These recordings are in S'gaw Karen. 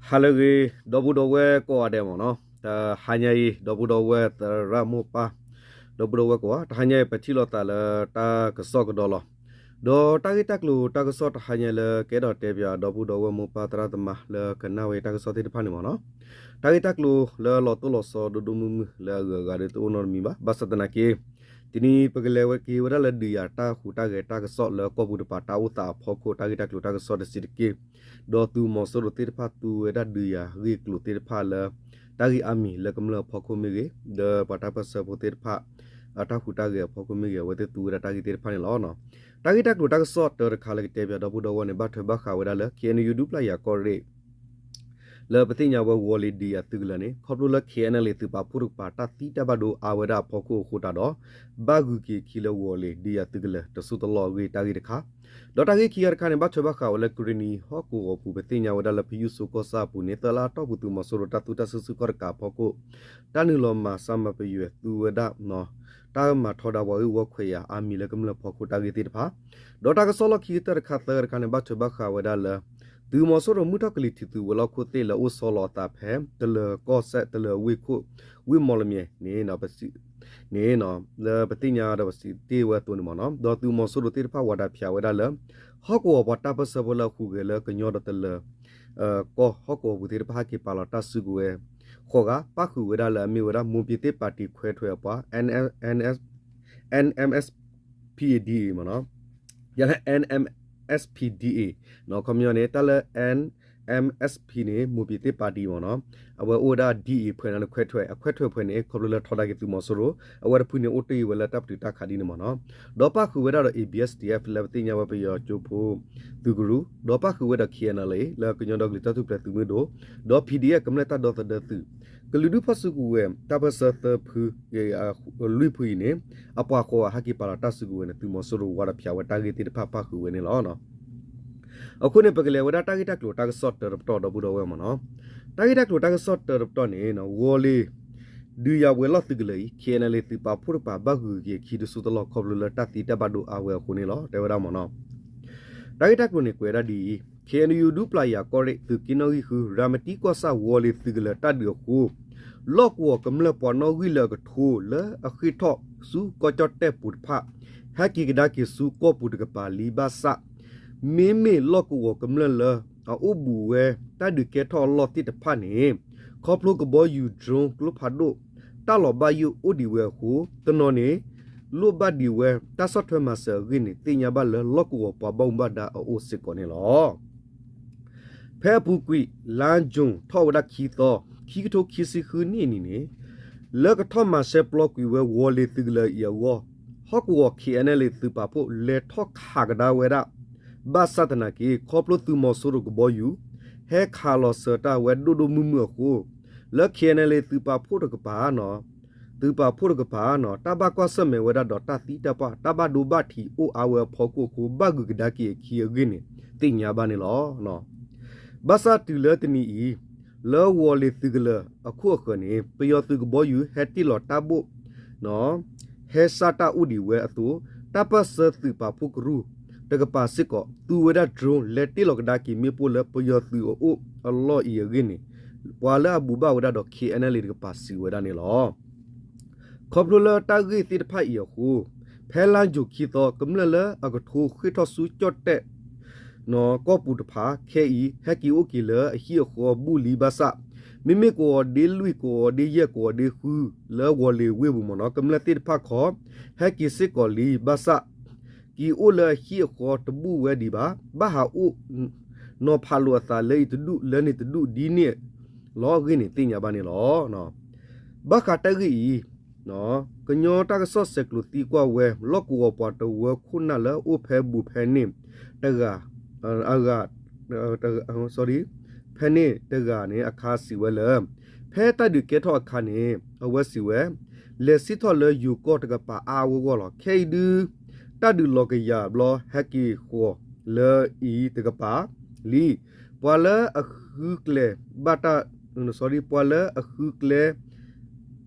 ဟါလၢအဂ့ၤ ဒီပုၢ်ဒီဝဲၢ်ကိးဂၤဒဲးမ့ၢ်နီၤ, တဟါညါအံၤ ဒီပုၢ်ဒီဝဲၢ်သရၣ်မိၢ်ပၢ် ဒီပုၢ်ဒီဝဲၢ်ကိးဂၤ တဟါညါအံၤ ပထံၣ်လိာ်သးလၢတၢ်ကစီၣ်ကဒီးလီၤ. ဒီးတၢ်ဂ့ၢ်တၢ်ကျိၤတၢ်ကစီၣ်တဟါညါလၢကအဲၣ်ဒိးတဲပၠးဒီပုၢ်ဒီဝဲၢ်မိၢ်ပၢ်သရၣ်သမါလၢကနၣ်ဝဲတၢ်ကစီၣ်သ့ၣ်တဖၣ်န့ၣ်မ့ၢ်နီၤ, တၢ်ဂ့ၢ်တၢ်ကျိၤလၢလီၤတိၢ်လီၤဆီဒိၣ်ဒိၣ်မုၢ်မုၢ်လၢအဂုၤအဂၤဒီးတအိၣ်နီတမံၤဘၣ်. ဘၣ်ဆၣ်သနာ်က့ တနံၤအံၤ ပကလဲၤဝဲက့ၤဝဲဒၣ်လၢဒုးယၤတၢ်ဟူးတၢ်ဂဲၤတၢ်ကစီၣ်လၢကီၢ်ပူၤတပၤ တၢ်အိၣ်သးအဖီခိၣ် တၢ်ဂ့ၢ်တၢ်ကျိၤတၢ်ကစီၣ်တဆံးတက့ၢ်. ဒီးသုးမီၤစိရိၤသ့ၣ်တဖၣ်သူဝဲဒၣ်ဒုးယၤဂ့ၢ်ကျိၤသ့ၣ်တဖၣ်လၢ တၢ်ဂ့ၢ်အါမံၤလၢကမျၢၢ်အဖီခိၣ်မ့ၢ်ဂ့ၤ, ဒီးပှၤတၢ်ပၢၢ်ဆၢဖိသ့ၣ်တဖၣ် အတၢ်ဟူးတၢ်ဂဲၤအဖီခိၣ်မ့ၢ်ဂ့ၤ အဝဲသ့ၣ်သူဝဲဒၣ်တၢ်ဂ့ၢ်သ့ၣ်တဖၣ်န့ၣ်လီၤ. တၢ်ဂ့ၢ်တၢ်ကျိၤတၢ်ကစီၣ်တၢတခါလၢကတဲပၠးဒီပုၢ်ဒီဝဲၢ်န့ၣ် ဘၣ်ထွဲဘၣ်ဃးဝဲဒၣ်လၢ ခ့ၣ်အဲၣ်ယူၣ် ဒူပျၢ်ယၤကီၢ်ရ့ၣ် လၢပသ့ၣ်ညါဝဲဝီၤလ့ၤဒုးယၤသုးကလၢၤန့ၣ် ခီဖျိလၢ ခ့ၣ်အဲၣ်ယူၣ် သုးပာ်ဖှိၣ်တကပၤ တၢ်သံတၢ်ဘၣ်ဒိအါဝဲဒၣ်အဖီခိၣ်အဃိသတးဒီး ဘၣ်ဂုၤက့ၤခံလၢဝီၤလ့ၤဒုးယၤသုးကလၢၤတစိၢ်တလီၢ်အဂ့ၢ်တၢ်ဂ့ၢ်တခါ, ဒီးတၢ်ဂ့ၢ်ခံခါတခါန့ၣ် ဘၣ်ထွဲဘၣ်ဃးဝဲလၢကရ့ၣ်နံၤဟီၣ်ကဝီၤပူၤ ပသ့ၣ်ညါဝဲဒၣ်လၢဖယူၣ်စိကီၢ်ဆၣ်အပူၤန့ၣ် သၢလါအတီၢ်ပူၤ သုးမီၤစိရိၤတၢ်သူတၢ်စုဆူၣ်ခီၣ်တကးအဖီခိၣ် တၢ်နုာ်လီၤမၤစၢ်မၤပယွဲၤသူဝဲဒၣ် တၢ်မၤထီဒါပှၤဂ့ၢ်ဝီခွဲးယာ်အါမံၤလၢကမျၢၢ်ဖီခိၣ်တၢ်ဂ့ၢ်သ့ၣ်တဖၣ်, ဒီးတၢ်ကစီၣ်လီၢ်ခံကတၢၢ်တခါသၢခါတခါန့ၣ် ဘၣ်ထွဲဘၣ်ဃးဝဲဒၣ်လၢ သုးမီၤစိရိၤမုၢ်ထီၣ်ကလံၤထံးသုးဝဲၤလီၢ်ခိၣ်သ့ၣ်လၢအိၣ်ဆီလီၤအသးဖဲ တလၢၤကီၢ်စဲၣ် တလၢၤဝ့ၢ်ခိၣ် ဝ့ၢ်မီၣ်လမၠဲၣ်န့ၣ် န့ၣ် လၢပသ့ၣ်ညါဒီးပစံးတ့ၢ်ဝဲအသိးန့ၣ်မ့ၢ်နီၤ, ဒီးသုးမီၤစိရိၤသ့ၣ်တဖၣ်ဝၤဒၣ်ဖၠးဝဲဒၣ်လၢ ဟီၣ်ကဝီၤပှၤတၢ်ပၢၢ်ဆၢဖိလၢအဟူးဂဲၤလၢကညီဒီးတလၢၤ ကီၢ်ဟီၣ်ကဝီၤပူၤသ့ၣ်တဖၣ် ဟဲက့ၤပာ်လီၤတၢ်စုကဝဲၤ ဃိးဂၤ ပၣ်ဃုာ်ဝဲဒၣ်လၢအမ့ၢ်ဝဲဒၣ် မိၢ်ပၠံသ့ၣ်ပၣ်တံးခွဲးထွဲးအပှၤ N M S P A D A မ့ၢ်နီၤ, ယၤလၢ N M S P D A ခီပညီန့ၣ် တၢ်လၢ N M S P န့ၣ် မိၢ်ပၠံသ့ၣ်ပၣ်တံးမ့ၢ်နီၤ, အဝဲအိၣ်ဝဲဒၣ် D A ဖဲန့ၣ် ခွဲးထွဲး အခွဲးထွဲးဖဲန့ၣ် ခီဖျိလၢထီဒါက့ၤသုးမီၤစိရိၤ အဝဲတဖုန့ၣ် အိၣ်တ့ၢ်ဝဲလၢတၢ်ပတုာ်တၢ်ခးဒ်န့ၣ်မ့ၢ်နီၤ, ဒီးပၣ်ဃုာ်ဝဲဒၣ်ဒီး A B S D F လၢပသ့ၣ်ညါဝဲပယီၤကၠိဖိ သုးကရူၢ်, ဒီးပၣ်ဃုာ်ဝဲဒီး K N L A လၢကညီဒီကလုာ်တၢ်ထူၣ်ဖျဲးသုးမုၢ်ဒိၣ်, ဒီး P D F ကမျၢၢ်တၢ်ဒီသဒၢသုး ကလုာ်ဒူၣ်ဖီၣ်စုကဝဲၤ တၢ်ပၢၢ်ဆၢသၢဖု လွံၢ်ဖုအံၤန့ၣ် အပှၤဃိးဂၤဟဲက့ၤပာ်လီၤတၢ်စုကဝဲၤန့ၣ် သုးမီၤစိရိၤဝၤဒီးဖၠးဝဲတၢ်ဂ့ၢ်သ့ၣ်တဖၣ်ပၣ်ဃုာ်ဝဲန့ၣ်လီၤ. အဃိန့ၣ် ပကလဲၤဝဲဒၣ်တၢ်ဂ့ၢ်တၢ်ကျိၤတၢ်ကစီၣ်တၢတပတီၢ်ဒီပုၢ်ဒီဝဲၢ်မ့ၢ်နီၤ, တၢ်ဂ့ၢ်တၢ်ကျိၤတၢ်ကစီၣ်တၢတပတီၢ်န့ၣ် ဝီၤလ့ၤ ဒုးယၤဝဲၤလီၢ်သုးကလၢၤအံၤ K N L A သုးပာ်ဖှိၣ်တကပၤ ဘၣ်ဂုၤက့ၤအခံတစိၢ်တလီၢ်ခီဖျိလၢတၢ်သံတၢ်ဘၣ်ဒိအါဝဲအဃိန့ၣ်လီၤ တဲဝဲဒၣ်မ့ၢ်နီၤ. တၢ်ဂ့ၢ်တၢ်ကျိၤန့ၣ် ကွဲးဒၣ်ဒ်အံၤ, K N U ဒူပျၢ်ယၤကီၢ်ရ့ၣ် သုးက့နီၣ်ဂံၢ်ဃု ရၤမတံကီၢ်ဆၣ်ဝီၤလ့ၤသုးကလၢၤတၢ်ဒုးအဃိ လီၢ်ကဝီၤကမျၢၢ်ပှၤနီၣ်ဂံၢ်လၢအကထိလၢအဃ့ၢ်ထီၣ်ဆူကီၢ်ကၠီၣ်တဲၣ်ပူၤတဖၣ် ဟဲက့ၤကဒါက့ၤဆူကီၢ်ပူၤတကပၤလံဘၣ်ဆၣ် မ့မ့ၢ်လီၢ်ကဝီၤကမျၢၢ်လၢအအိၣ်ဘူးဝဲတၢ်ဒုးကဲထီၣ်အလီၢ်သ့ၣ်တဖၣ်န့ၣ် ခီဖျိကဘီယူၤ drone ကျိဖးဒိၣ် တၢ်လီၤဘၣ်ယိၣ်အိၣ်ဒံးဝဲအဃိ တနီၤန့ၣ် လိၣ်ဘၣ်ဒံးဝဲတၢ်ဆီၣ်ထွဲမၤစၢၤအဂ့ၢ်န့ၣ် သ့ၣ်ညါဘၣ်လၢလီၢ်ကဝီၤပှၤဘၣ်မူဘၣ်ဒါအအိၣ်စ့ၢ်ကီးန့ၣ်လီၤ. ဖဲအပူၤကွံာ် လါယူၤ ထီၣ်ဝဲဒၣ်ခံသီ ခံကထိခံဆံဃုနံၣ်အနံၤန့ၣ် လၢကထီၣ်မၤရှဲပျီကွံာ်ဝဲဝီၤလ့ၤသုးကလၢၤအံၤအဂီၢ် ဟီၣ်ကဝီၤ K N L A သုးပာ်ဖှိၣ် လဲၤထီၣ်ခးကဒါဝဲဒၣ် ဘၣ်ဆၣ်သနာ်က့ ခီဖျိသုးမီၤစိရိၤကဘီယူၤ ဟဲခးလီၤစၢၤတၢ်ဝဲဒိၣ်ဒိၣ်မုၢ်မုၢ်အဃိ လၢ K N L A သုးပာ်ဖှိၣ်တကပၤ သုးပာ်ဖှိၣ်တကပၤ တၢ်ဘၣ်ကွၢ်ဆၢၣ်မဲာ်ဝဲဒၣ်ဒီးတၢ်သံတၢ်ပှၢ် တၢ်ဘၣ်ဒိဘၣ်ထံးအိၣ်အါဝဲအဖီခိၣ်အဃိ ဘၣ်ဂုၤကဒါက့ၤအခံအဂ့ၢ်န့ၣ် သ့ၣ်ညါဘၣ်န့ၣ်လီၤ. ဘၣ်ဆၣ်တုၤလၢတနံၤအံၤ လၢဝီၤလ့ၤသုးကလၢၤအခိၣ်အဃၢၤန့ၣ် ပယီၤသုးကဘီယူၤဟဲတ့ၢ်လီၤတၢ်ဘိၣ် ဟဲစၢ်တၢ်အိၣ်ဒံးဝဲအသိး တၢ်ပၢၢ်ဆၢသုးပာ်ဖှိၣ်ကရူၢ်တကပၤစ့ၢ်ကီး သူဝဲဒၣ် drone လဲၤတ့ၢ်လီၤကဒါက့ၤမ့ၣ်ပိၢ်လၢပယီၤသုးအအိၣ်အလီၢ်အံၤအဂ့ၢ်န့ၣ် ပှၤလၢအဘူးဘၣ်ဝဲဒၣ်ဒီး K N L A တကပၤစံးဝဲဒၣ်န့ၣ်လီၤ. ခီဖျိလၢတၢ်ဂ့ၢ်သ့ၣ်တဖၣ်အံၤအဃိ ဖဲလါယူၤခံသီ ကမျၢၢ်လၢအကထိဃ့ၢ်ထီၣ်ဆူကၠီၣ်တဲၣ် ကီၢ်ပူၤတဖၣ် ခဲအံၤ ဟဲက့ၤအိၣ်က့ၤလၢအဟံၣ်အဃီအဘူၣ်လံဘၣ်ဆၣ် မ့မ့ၢ်ကဝီၤဒ့လွံၢ် ကဝီၤဒ့ယဲၢ် ကဝီၤဒ့ဃု လၢဝီၤလ့ၤဝ့ၢ်ပူၤမ့ၢ်နီၤ ကမျၢၢ်သ့ၣ်တဖၣ်ခီ ဟဲက့ၤစ့ၢ်ကီးလံဘၣ်ဆၣ် က့ၤအိၣ်လၢအဟံၣ်အဃီတဘူၣ်ဝဲဒံးဘၣ် ဘၣ်ဟးအိၣ် နီၤဖးလိာ်အသးလၢအံၤတဒူၣ်လၢန့ၣ်တဒူၣ်ဒ်န့ၣ်လီၤအဂ့ၢ်န့ၣ်သ့ၣ်ညါဘၣ်န့ၣ်လီၤ. ဘၣ်ဃးတၢ်ဂ့ၢ်အံၤ ကညီတၢ်ကစီၣ်ဆဲးကျိးသံကွၢ်ဝဲ လီၢ်ကဝီၤပှၤတဝၢခိၣ်နၢ်လၢအိၣ်ဖဲဘူးဖဲန့ၣ်တဂၤ အဂၤ ဖဲန့ၣ်တဂၤန့ၣ်အခါစံးဝဲလၢ ဖဲတၢ်ဒုးကဲထီၣ်အခါန့ၣ် အဝဲစံးဝဲ လဲၤစံၣ်ထီၣ်လၢယိၤကီၢ်တကပၤအါအါဂီၢ်ဂီၢ်လီၤ. ခဲအံၤဒု တၢ်ဒုးလီၤကယၤဘျီ ဟဲက့ၤဃီၤလၢအံၤတကပၤလံ. ပှၤလၢအဃုကျဲဘၣ်တၢ် ပှၤလၢအဃုကျဲ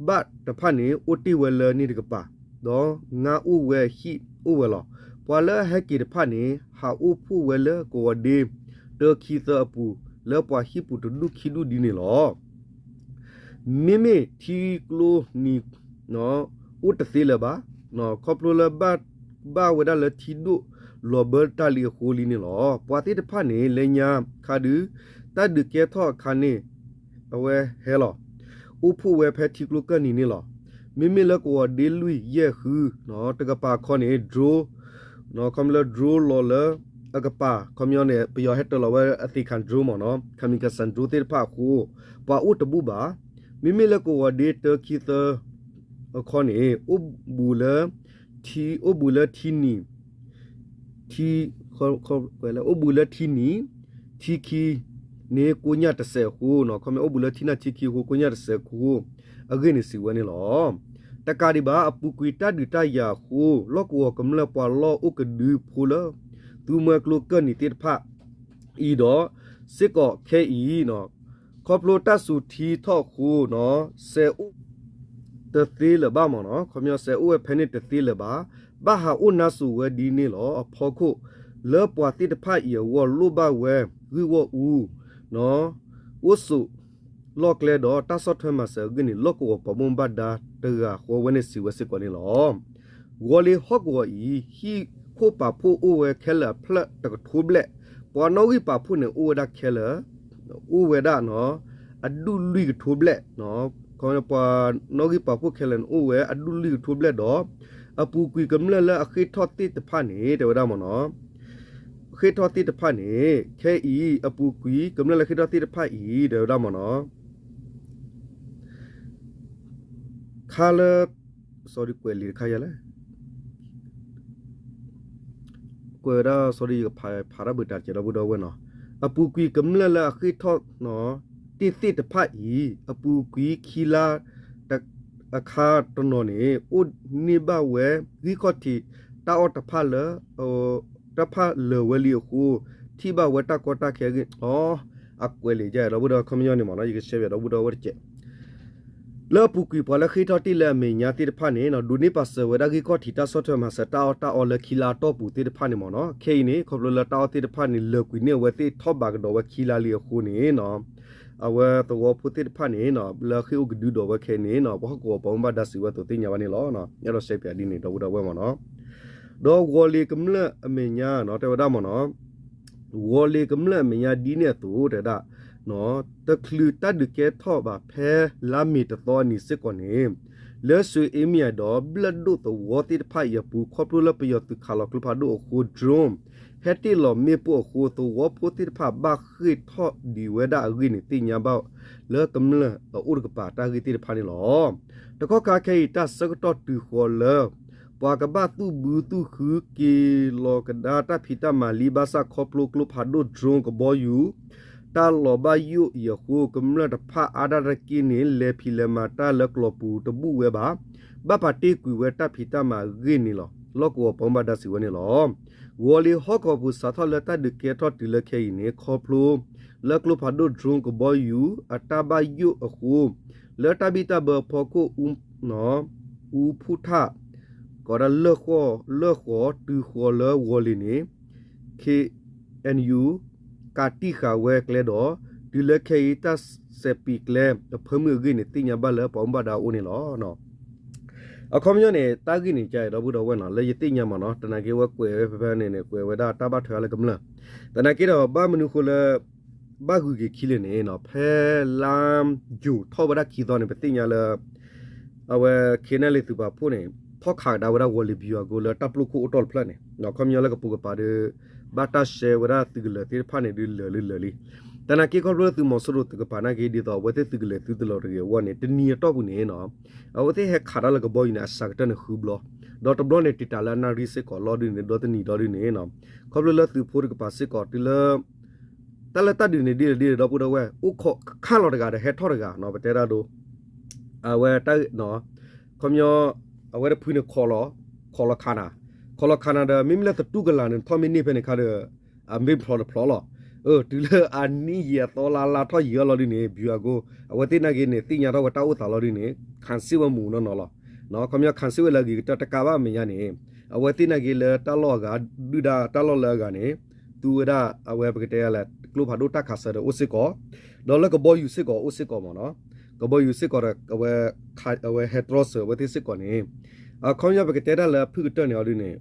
ဘၣ်တဖၣ်န့ၣ် အိၣ်တ့ၢ်ဝဲလၢန့ၣ်တကပၤ, ဒီးငါအိၣ်ဝဲအဟံၣ်အိၣ်ဝဲလီၤ. ပှၤလၢအဟဲက့ၤတဖၣ်န့ၣ် ဟးအိၣ်ဖှိၣ်ဝဲလၢကဝီၤဒ့ တၢခံသၢအပူၤ လၢပှၤဟံၣ်ပူၤတဒူၣ်ခံဒူၣ်ဒ်န့ၣ်လီၤ. မ့မ့ၢ်ထံကျိနံၤ အိၣ်တသ့လၢၤဘၣ်, ခီဖျိလၢ ဘၣ်ဝဲဒၣ်လၢထံဒိၣ်လီၤဘၢတၢ်လံအဃိလံန့ၣ်လီၤ. ပှၤသ့ၣ်တဖၣ်န့ၣ် လၢညါခါဒုး တၢ်ဒုးကဲထီၣ်အခါန့ၣ် အဝဲဟဲလီၤ အိၣ်ဖှိၣ်ဝဲဖဲထံကျိကၢၢ်နံၤန့ၣ်လီၤ. မ့မ့ၢ်လၢကဝီၤဒ့လွံၢ်ယဲၢ်ဃု တကပၤခီန့ၣ် drone ခီဖျိလၢ drone လီၤလၢအကပၤ ခီပညီန့ၣ် ပယီၤဟဲတၢၤလီၤဝဲအသ့ၣ်ခါ drone မ့ၢ်နီၤ kamikaze drone သ့ၣ်တဖၣ်အဃိ ပှၤအိၣ်တဘူၣ်ဘၣ်. မ့မ့ၢ်လၢကဝီၤဒ့တၢခံသၢ အခီန့ၣ် အိၣ်ဘူးလၢ ထံအိၣ်ဘူးလၢထံနံၤ ထံ အိၣ်ဘူးလၢထံနံၤ ထံခံန့ၣ် ကိညၣ်တစဲးအဃိ ခီမ့ၢ်အိၣ်ဘူးလၢထံနံၤထံခံအဃိ ကိညၣ်တစဲးအဃိ အဂ့ၢ်န့ၣ်စံးဝဲန့ၣ်လီၤ. တကးဒံးဘၣ် အပူၤကွံာ်တၢ်ဒုးတၢ်ယၤအဃိ လီၢ်ကဝီၤကမျၢၢ်ပှၤလီၢ်အိၣ်ကဒုဖိလၢ သူမွဲကျိကၢၢ်နံၤသ့ၣ်တဖၣ် အံၤဒီး စ့ၢ်ကီးခဲအံၤ ခီဖျိတၢ်စူၤထံထီၣ်အဃိနီၤ စဲးအိၣ်တသ့လၢၤဘၣ်မ့ၢ်နီၤ ခီပညီစဲးအိၣ်ဝဲဖဲန့ၣ်တသ့လၢၤဘၣ် ဘၣ်ဟးအိၣ်နါစိၤဝဲဒ်န့ၣ်လီၤ. အဖီခိၣ် လၢပှၤသ့ၣ်တဖၣ်အံၤအဂီၢ်လိၣ်ဘၣ်ဝဲ ဂံၢ်ဂီၢ်အူ အိၣ်ဆိးလီၢ်ကျဲဒီးတၢ်ဆီၣ်ထွဲမၤစၢၤအဂ့ၢ်န့ၣ် လီၢ်ကဝီၤပှၤဘၣ်မူဘၣ်ဒါတဂၤဃီဝဲန့ၣ်စံးဝဲစ့ၢ်ကီးန့ၣ်လီၤ. ဝီၤလ့ၤဟီၣ်ကဝီၤအံၤ ဟံၣ်ခိၣ်ပာ်ဖှိၣ်အိၣ်ဝဲခဲလၢာ်အဖျၢၣ်တကထိဘျဲၣ်, ပှၤနီၣ်ဂံၢ်ပာ်ဖှိၣ်န့ၣ်အိၣ်ဝဲဒၣ်ခဲလၢာ် အိၣ်ဝဲဒၣ် အဒူၣ်လွံၢ်ကထိဘျဲၣ်, ပှၤနီၣ်ဂံၢ်ပာ်ဖှိၣ်ခဲလၢာ်န့ၣ်အိၣ်ဝဲအဒူၣ်လွံၢ်ကထိဘျဲၣ်ဒီး အပူၤကွံာ်ကမျၢၢ်လၢအဃ့ၢ်ထီၣ်သ့ၣ်တဖၣ်န့ၣ် တဲဝဲဒၣ်မ့ၢ်နီၤ ဃ့ၢ်ထီၣ်သ့ၣ်တဖၣ်န့ၣ် ခဲအံၤအပူၤကွံာ်ကမျၢၢ်လၢဃ့ၢ်ထီၣ်သ့ၣ်တဖၣ်အံၤ တဲဝဲဒၣ်မ့ၢ်နီၤ ခါလၢ စီၤဒုကွဲးလံာ်တခါယလဲၣ် ကွဲးဝဲဒၣ် စီၤဒု ယကဖးဖးတၢ်ဘၢတၢ်တကဲးဒီပုၢ်ဒီဝဲၢ်နီၤ, အပူၤကွံာ်ကမျၢၢ်လၢအဃ့ၢ်ထီၣ်နီၤ တ့ၢ်သ့ၣ်တဖၣ်အံၤ အပူၤကွံာ်ခံလါ အခါတနီၤန့ၣ် အိၣ်န့ၢ်ဘၣ်ဝဲ ဂံၢ်ခီၣ်ထံးတၢ်အီၣ်တဖၣ်လၢ တၢ်ဖၣ်လၢာ်ဝဲလံအဃိ ထံၣ်ဘၣ်ဝဲတၢ်ကီတၢ်ခဲအဂ့ၢ် အကွဲးလံာ်ယဲဒီပုၢ်ဒီဝဲၢ်ခီပညီန့ၣ်မ့ၢ်နီၤ ယကရှဲပၠးဒီပုၢ်ဒီဝဲၢ်တကဲး လၢအပူၤကွံာ်ပှၤလၢဃ့ၢ်ထီၣ်တ့ၢ်လၢအမဲာ်ညါသ့ၣ်တဖၣ်န့ၣ် ဒိးန့ၢ်ပာ်စၢၤဝဲဒၣ်ဂံၢ်ခီၣ်ထံးတၢ်ဆီၣ်ထွဲမၤစၢၤတၢ်အီၣ်တၢ်အီလၢခံလါအတီၢ်ပူၤသ့ၣ်တဖၣ်န့ၣ်မ့ၢ်နီၤ ခဲအံၤန့ၣ် ခီဖျိလၢတၢ်အီၣ်သ့ၣ်တဖၣ်န့ၣ် လၢာ်ကွံာ်န့ၢ်အဝဲသ့ၣ်ထီၣ်ဘးကဒီးဝဲခံလါလံအဃိန့ၣ် အဝဲသဝီဖိသ့ၣ်တဖၣ်န့ၣ် လၢဃ့ၢ်အိၣ်ကဒုဒီးဝဲခဲအံၤန့ၣ် ပှၤဟီၣ်ကဝီၤပှၤဘၣ်မူဘၣ်ဒါစံးဝဲအသိးသ့ၣ်ညါဘၣ်န့ၣ်လီၤ. အဲၣ်ဒိးရှဲပၠးဒ်န့ၣ်ဒီပုၢ်ဒီဝဲၢ်မ့ၢ်နီၤ ဒီးဝီၤလ့ၤကမျၢၢ်အမဲာ်ညါနီၤ တဲဝဲဒၣ်မ့ၢ်နီၤ ဝီၤလ့ၤကမျၢၢ်အမဲာ်ညါဒ်န့ၣ်အသိး တဲဝဲဒၣ် တချုးတၢ်ဒုးကဲထီၣ်ဘၣ်ဖဲလါမ့ၤတသီအနံၤစ့ၢ်ကီးန့ၣ် လၢစွ့ၤအ့မံယၤဒီးဘျၢၣ်ဒိၣ်သဝီသ့ၣ်တဖၣ်အံၤအပူၤ ခီဖျိလၢပယီၤသုးခးလီၤကျိဖးဒိၣ်အဃိ drone ဟဲတ့ၢ်လီၤမ့ၣ်ပိၢ်အဃိ သဝီဖိသ့ၣ်တဖၣ်ဘၣ်ဃ့ၢ်ထီၣ်ဒံးဝဲဒၣ်အဂ့ၢ်န့ၣ် သ့ၣ်ညါဘၣ်လၢကမျၢၢ်အအိၣ်တကပၤတၢ်ဂ့ၢ်သ့ၣ်တဖၣ်န့ၣ်လီၤ. တကီၢ်ခါခဲအံၤတၢ်ဆၢကတီၢ်တုၤဃီၤလၢ ပှၤကဘၣ်သူၣ်ဘုသူၣ်ဟုက့ၤလီၤကဒါတၢ်ဖံးတၢ်မၤလံ ဘၣ်ဆၣ်ခီဖျိကျိဖးဒိၣ် drone ကဘီယူၤ တၢ်လီၤဘၣ်ယိၣ်အံၤအဃိ ကမျၢၢ်တဖၣ်အါဒၣ်တက့ၢ်န့ၣ် လဲၤဖံးလဲၤမၤတၢ်လၢကျိာ်ပူၤတဘူၣ်ဝဲဘၣ်. ဘၣ်ပာ်တ့ၢ်ကွံာ်ဝဲတၢ်ဖံးတၢ်မၤအဂ့ၢ်န့ၣ်လီၤ. လီၢ်ကဝီၤပှၤဘၣ်မူဘၣ်ဒါစံးဝဲန့ၣ်လီၤ. ဝီၤလ့ၤဟီၣ်ကဝီၤပူၤစးထီၣ်လၢတၢ်ဒုးကဲထီၣ်တုၤလၢခဲအံၤန့ၣ် ခီဖျိလၢကျိဖးဒိၣ် drone ကဘီယူၤ အတၢ်ဘၣ်ယိၣ်အဃိ လၢတၢ်ဘံၣ်တၢ်ဘၢအဖီခိၣ် အူဖူၣ်ထၣ် ကီးဒၣ်လၢၢ်ဃီၤတုၤဃီၤလၢဝီၤလ့ၤန့ၣ် ခ့ၣ်အဲၣ်ယူၣ် ကးတံာ်ဃာ်ဝဲကျဲဒီး တုၤလၢခဲအံၤတၢ်စဲးပံးကျဲအဖၢမုၢ်အဂ့ၢ်န့ၣ် သ့ၣ်ညါဘၣ်လၢပှၤဘၣ်မူဘၣ်ဒါအအိၣ်န့ၣ်လီၤ. အခီပညီန့ၣ် တၢ်ဂ့ၢ်န့ၣ် ကဲဒီပုၢ်ဒီဝဲၢ်နီၤ လၢယသ့ၣ်ညါမ့ၢ်နီၤ သနာ်က့ဝဲကွဲးဝဲဖဲဖဲန့ၣ်န့ၣ် ကွဲးဝဲဒၣ်တၢ်ဘၣ်ထွဲအါလၢကမျၢၢ် သနာ်က့ဒီးဘၣ်မနုၤဃိလၢ ဘၣ်ဂုၤက့ၤခံလ့ၤန့ၣ်နီၤ ဖဲလါယူၤထီၣ်ဝဲဒၣ်ခံသီန့ၣ် ပသ့ၣ်ညါလၢ အဝဲ ခ့ၣ်အဲၣ်ယူၣ် သုးပာ်ဖှိၣ်န့ၣ် ထီၣ်ခးကဒါဝဲဒၣ်ဝီၤလ့ၤ ဗျူဟာကုန်း လၢတၢ်ပျီခိၣ်အိၣ်တီၢ်တဖျၢၣ်န့ၣ် ခီပညီလၢကပိာ်ကပၤဒီး ဘၣ်တၢ်ရှဲဝဲဒၣ်သုးကလၢၤသ့ၣ်တဖၣ်န့ၣ်ဒုးလၢာ်လံလၢာ်လံ. သနာ်က့ခီဖျိသုးမီၤစိရိၤသုးကပၤနာ်က့ ဒ်သိးအဝဲသ့ၣ်သုးကလၢၤသုတလီၤတဂ့ၤအဂီၢ်န့ၣ် တနံၤအတီၢ်ပူၤန့ၣ်နီၤ အဝဲသ့ၣ်ဟဲခးတၢ်လၢကဘီယူၤန့ၣ် အစှၤကတၢၢ်န့ၣ်ဃုဘျီ, ဒီးတဘျီန့ၣ် တံာ်တာ်လၢအနၣ်ရံၣ်စ့ၢ်ကီးလီၤဒုးန့ၣ် ဒီတနံၤဒီဒုးန့ၣ်နီၤ ခီဖျိလၢသုးဖိတကပၤစ့ၢ်ကီး တုၤလၢ တၢ်လၢတၢ်ဒုးန့ၣ်ဒ်လဲၣ်ဒ်လဲၣ် ဒီပုၢ်ဒီဝဲၢ် အိၣ်ခိးခါလီၤတဂၤဒီးဟဲထီၣ်တဂၤနီၤ ပတဲဒၣ်ဒိ အဝဲတၢ် ခီပညီ အဝဲတဖုန့ၣ် ခိးလီၤခးနၤ, ခိးလီၤခးနၤဒီး မ့မ့ၢ်လၢသတူၢ်ကလာ်န့ၣ် ထီၣ်မ့ၢ်န့ၢ်ဖဲန့ၣ်ခါဒီး အမ့ၢ်ဖျိးတဖျိးလီၤ. အၢ တုၤလၢအနံၣ်ယံာ်အသီလါလါထီၣ်ယံာ်အလီၤဒုးန့ၣ် ဗျူဟာကုန်း အဝဲသ့ၣ်နာ်က့န့ၣ် သ့ၣ်ညါထီၣ်ဝဲတၢ်အိၣ်သးလီၤဒုးန့ၣ် ခံးစ့ၣ်ဝဲမူးနီၢ်နီၢ်လီၤ. ခီပညီခံးစ့ၣ်ဝဲလၢအဂ့ၤကတၢၢ်တကးဘၣ်အမဲာ်ညါန့ၣ် အဝဲသ့ၣ်နာ်က့လၢတၢ်လီၢ်အဂၤ ဒုၣ်ဒါတၢ်လီၢ်လၢအဂၤန့ၣ် သူဝဲဒၣ်အဝဲပကတဲလဲၣ် ကျိဖးဒိၣ်တၢ်ခးစၢၤဒီးအိၣ်စ့ၢ်ကီး, ဒီးလၢကဘီယူၤစ့ၢ်ကီးအိၣ်စ့ၢ်ကီးမ့ၢ်နီၤ, ကဘီယူၤစ့ၢ်ကီးဒီး အဝဲဟဲတြီစၢၤအဝဲသ့ၣ်စ့ၢ်ကီးန့ၣ်, အခီပညီပကတဲတၢ်လၢအဖုၣ်ကတၢၢ်န့ၣ်အီၤဒ်န့ၣ်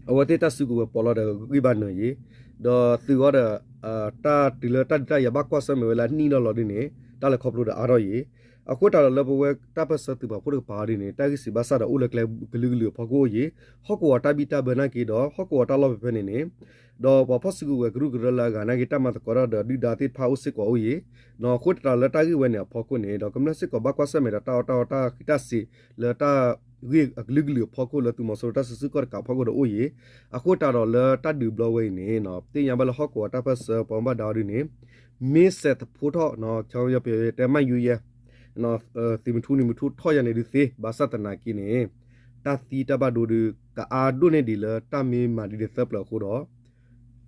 အဝဲသ့ၣ်တၢ်စုကဝဲၤပိာ်လီၤဒီးဂံၢ်ဘါနၢၤယံၤ, ဒီးသုးအီၤဒီး တၢ်တုၤလၢတၢ်ဒုးတၢ်ယၤဘၣ်ကွၢ်ဆၢၣ်မဲာ်ဝဲလၢအနံၣ်ဒီးလီၤဒ်န့ၣ် တၢ်လဲၤခီဖျိဒီးအါထီၣ်ယံၤ, အဃိသတးဒီးလၢပဝဲတၢ်ပၢၢ်ဆၢသုးပာ်ဖှိၣ်တကပၤအီၤဒ်န့ၣ် တၢ်ဂ့ၢ်စံးဘၣ်ဆၣ်ဒီးအိၣ်လၢကျဲကလုာ်ကလုာ်အဖီခိၣ်အိၣ်ယံၤ, ဟီၣ်ကဝီၤတၢ်ဘံၣ်တၢ်ဘၢနာ်က့ဒီး ဟီၣ်ကဝီၤတၢ်လီၢ်ဖဲဖဲန့ၣ်န့ၣ် ဒီးပှၤဖီၣ်စုကဝဲၤကရူၢ်ကရၢလၢအဂၤနာ်က့ တၢ်မၤသကိးတၢ်ဒီးဒုၣ်ဒါသ့ၣ်တဖၣ်အိၣ်စ့ၢ်ကီးအိၣ်ယံၤ, အဃိသတးလၢတၢ်ဂ့ၢ်ဝဲန့ၣ်အဖီခိၣ်န့ၣ် ဒီးကမျၢၢ်စ့ၢ်ကီးဘၣ်ကွၢ်ဆၢၣ်မဲာ်ဒီးတၢ်အီၣ်တၢ်အီတၢ်ဃံတၢ်စ့းလၢတၢ် ဂ့ၢ်အကလုာ်ကလုာ်အဖီခိၣ်လၢသုးမီၤစိရိၤတၢ်စုဆူၣ်ကီၢ်တကးအဖီခိၣ်ဒီးအိၣ်ယံၤ, အဃိသတးဒီးလၢတၢ်ဒုးဘျီဝဲအံၤန့ၣ် သ့ၣ်ညါဘၣ်လၢဟီၣ်ကဝီၤတၢ်ပၢၢ်ဆၢပှၤဘၣ်ဒါအီၤဒ်န့ၣ် မ့ၢ်စဲးသဖှိထီၣ် တဲမၤယူၤယဲ သံးမထူနံၤမထူထီၣ်ယၤန့ၣ်ဒုးသ့ ဘၣ်ဆၣ်သနာ်က့န့ၣ် တၢ်သံတၢ်ဘၣ်ဒိဒုး ကအါဒိၣ်န့ၢ်ဒံးလၢတၢ်မ့ၢ်မၤဒ်န့ၣ်သၢပျၢၤအဃိဒီး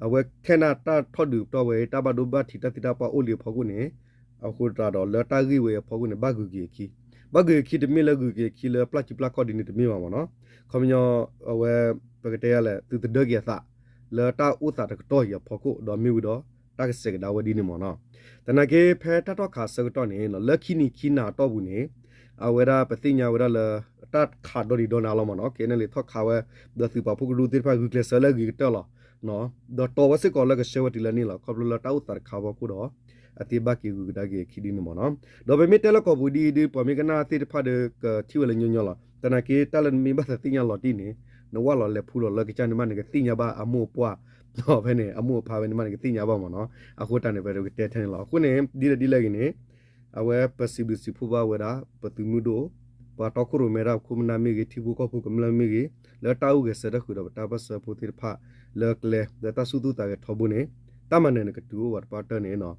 အဝဲခဲနၣ်တၢ်ထီၣ်ဒုးပတီၢ်ဝဲ တၢ်ဘၣ်ဒိဘၣ်ထံးတၢ်သံတၢ်ပှၢ်အိၣ်လံအဖီခိၣ်န့ၣ်, အဃိသတးဒီးလၢတၢ်ဂ့ၢ်ဝဲအဖီခိၣ်န့ၣ် ဘၣ်ဂုာ်က့ၤအခံ, ဘၣ်ဂုာ်က့ၤအခံတမ့ၢ်လၢဂုာ်က့ၤအခံလၢပျၢ်စုပျၢ်ခီၣ်ဒ်န့ၣ်တမ့ၢ်ဘၣ်မ့ၢ်နီၤ, ခီပညီ အဝဲ ပကတဲယၤလဲၣ် သုတဒၢက့ၤအသး လၢတၢ်အိၣ်သးတကတီၢ်အံၤအဖီခိၣ် ဒီးမ့ၢ်ဝံၤဒီး တၢ်ကစဲးကဒါဝဲဒ်န့ၣ်မ့ၢ်နီၤ, သနာ်က့ဖဲတၢ်ထီၣ်ခးဆၢကတီၢ်န့ၣ် လၢခံနံၤခံနၤအတီၢ်ပူၤန့ၣ် အဝဲဒၣ်ပသ့ၣ်ညါဝဲဒၣ်လၢ တၢ်ခးဒီဒံးဒီနၤလီၤမ့ၢ်နီၤ, ခဲအံၤန့ၣ်လဲၤထီၣ်ခးဝဲ ဒီးသုးပာ်ဖှိၣ်ကရူၢ်သ့ၣ်တဖၣ်ဂုာ်ကျဲးစၢးလၢအဂ့ၤကတၢၢ်လီၤ, ဒီးတီၤဝဲစ့ၢ်ကီးလၢကဆှၢဝဲတုၤလၢန့ၣ်လီၤ, ခီဖျိလၢတၢ်အိၣ်သးတခါအဖီခိၣ်ဒီး အသ့ဘၣ်က့ၤဂုာ်ကဒါက့ၤအခံဒ်န့ၣ်မ့ၢ်နီၤ, ဒီးပမ့ၢ်တဲလၢကီၢ်ပူၤဒ်အံၤဒ် ပှၤမ့ၢ်ကနၣ်သ့ၣ်တဖၣ်ဒီးကထံၣ်ဝဲလၢညီညီလီၤ, သနာ်က့တၢ်လၢနမ့ၢ်ဘၣ်သးသ့ၣ်ညါလီၤတံၢ်န့ၣ် နဝၣ်လီၤလဲၤဖူလီၤလၢကစၢ်န့ၣ်မး နကသ့ၣ်ညါဘၣ်အမိၢ်အပှၢ် ဖဲန့ၣ် အမိၢ်အဖါဖဲန့ၣ်မး နကသ့ၣ်ညါဘၣ်မ့ၢ်နီၤ, အဃိတၢ်န့ၣ် ပကတဲထဲန့ၣ်လီၤ, အဃိန့ၣ် ဒ်လဲၣ်ဒ်လဲၣ်ဂ့ၤန့ၣ် အဝဲပစံးဘျုးစံးဖှိၣ်ဘၣ်ဝဲဒၣ် ပသုးမုၢ်ဒိၣ် ပှၤတီခိၣ်ရိၣ်မဲဒၣ်ခိၣ်မနၢ်မ့ၢ်ဂ့ၤ ထံဖိကီၢ်ဖိကမျၢၢ်မ့ၢ်ဂ့ၤ လၢတၢ်အိၣ်ဂဲၤဆၢထၢၣ်ဃုာ်ဒီးပတၢ်ပၢၢ်ဆၢဖိသ့ၣ်တဖၣ် လၢကျဲ လၢတၢ်ဆူၣ်သူၣ်သးဂဲၤထီဘိန့ၣ် တၢ်မၤနၢၤန့ၣ်ကတုၤအိၣ်ဝဲတပှၢ်တၢၢ်န့ၣ်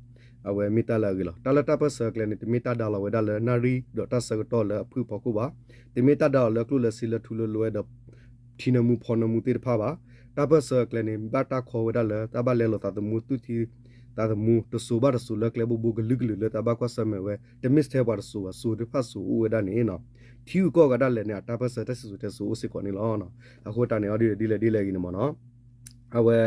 အဝဲမ့ၢ်တၢ်လၢအဂ့ၤလီၤ, တၢ်လၢတၢ်ပၢၢ်ဆၢအကျဲန့ၣ် တမ့ၢ်တၢ်ဒါလီၤဝဲဒၣ်လၢနၣ်ရံၣ်ဒီးတၢ်ဆၢကတီၢ်လၢအဖုၣ်အဖီခိၣ်ဘၣ်, တမ့ၢ်တၢ်ဒါလီၤလၢကျိၣ်လၢစ့လၢထူလၢလွဲဒီး ထံနၢမူဖီနၢမူသ့ၣ်တဖၣ်ဘၣ်, တၢ်ပၢၢ်ဆၢအကျဲန့ၣ် ဘၣ်တၢ်ခီဝဲဒၣ်လၢ တၢ်ဘၣ်လဲလိာ်သးသမူသူၣ်ထံ သးသမူ တစိၤဘၣ်တစိၤလၢကျဲဘိဘိကလုာ်ကလုာ်လၢတၢ်ဘၣ်ကွၢ်ဆၢၣ်မဲာ်ဝဲ တမ့ၢ်ထဲပှၤတစိၤဘၣ် စိၤသ့ၣ်တဖၣ်စိၤအိၣ်ဝဲဒၣ်န့ၣ် ထံဂုၤကီၢ်ဂၤဒၣ်လဲာ်န့ၣ် အတၢ်ပၢၢ်ဆၢတၢ်စံၣ်စိၤတဲစိၤအိၣ်စ့ၢ်ကီးန့ၣ်လီၤ, အဃိတၢ်န့ၣ်အီၤဒ်လဲၣ်ဒ်လဲၣ်ဂ့ၤန့ၣ်မ့ၢ်နီၤ, အဝဲ